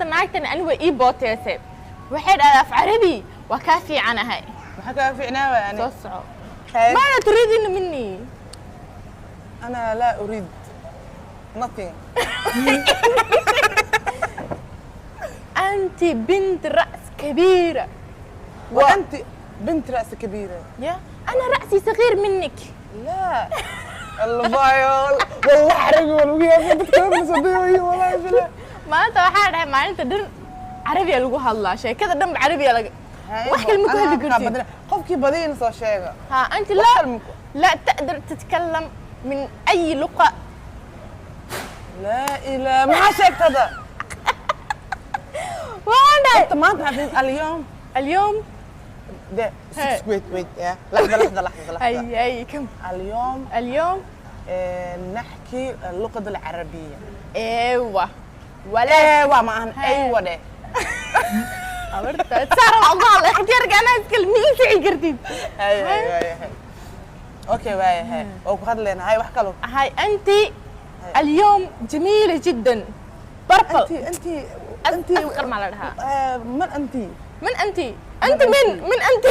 Maanta naagtan ani way ii booteysay. Waxay dhahdaa, af Carabi waa kaa fiicanahay. Maxaa kaa fiicnaa waay ani? Soo soco. Hey. ماذا تريدين مني؟ أنا لا أريد nothing. أنت بنت رأس كبيرة. وأنت بنت رأس كبيرة. يا أنا رأسي صغير منك. لا الله باي، والله حرقي والله dadka صديقي، والله بالله. Maanta waxaa dhahay, maalinta dhan Carabiya lagu hadlaa, sheekada dhan Carabiya laga, wax kale ma ku hadli kartid. Qofkii badiyana soo sheega. ها أنت wax لا kale ma ku- لا تقدر تتكلم من أي لغة. لا إله، maxaa sheegta hadda? Waxaan dhahay Horta maanta waxaa اليوم اليوم ده هي. wait wait، يا لحظة لحظة لحظة لحظة. أي أي كم. اليوم اليوم نحكي اللغة العربية. ايوه ولا ايوه ما أنا هي. ايوه ده. سارة الله، اختيارك، أنا أسكل مين سعي كرتid. هاي هاي هاي هاي، okay waay hay oo ku hadlayna hay wax kalo. هاي أنت اليوم جميلة جدا، purple. انت انت انت أصغر ما لها. من انت؟ من أنت؟ أنت من من أنت؟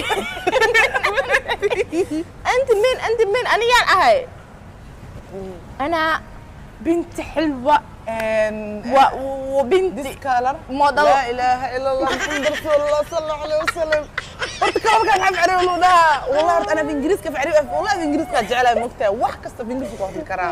أنت من؟ أنت من؟ أنا يان أهي، أنا بنت حلوة وبنت this color model. لا اله الا الله محمد رسول الله صلى الله عليه وسلم. Horta colorkaan maxaa facariyo loo dhahaa? Wallahi horta ana af Ingiriiska facariyo, wallahi af Ingiriiska jecelahay, mogtahay, wax kasta af Ingiriiska ku hadli karaa.